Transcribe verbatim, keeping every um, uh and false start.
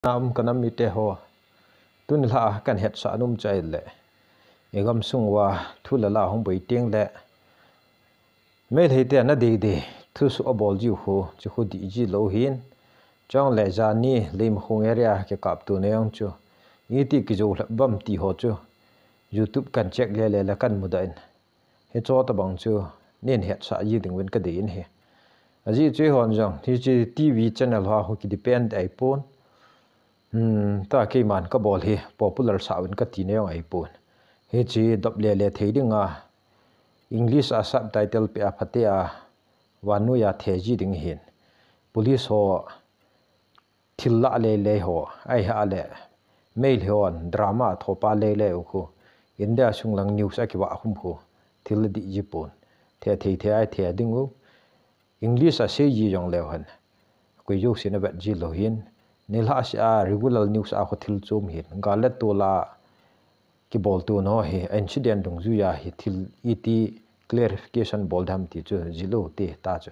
Nam kanam mite ho, tuni lha a kahin hetsah nom chu ahile, i gamsung uva thu le la hung boi teng le, Meitei te nadei dei thusoh abol jiu khu, chu khu dih ji lou hin. Chule jani Leimakhong area kikaptona jong chu iti kijou lhep uvam ti ho chu YouTube kahin check le le le kahin mudoh in, hiche tobang chu neihin hetsah ji ding uvin kadei in ahi. Ajeh chu eihon jong hiche TV channel ho khu kidepend ahipon. Hmm, tua keiman kabol hi popular sah uvin kati na jong ahipon. Hiche dop le le thei dinga, English a subtitle pe a phate a, vannoi a the ji ding ahin. Police ho thil lah lele ho, ahileh Meitei hon drama thopa lele u khu, India sung lang news a kivah khum khu, thil adih ji pon. The thei thei a the ding u. English a sei ji jongleu hen, koi jousen avet ji lou hin. Nilhah seh a regular news a khu thil chom hin, gal le tol a kiboltona ho hi incident dungjuia hi thil iti clarification bol dem ti chu jilou te ta chu.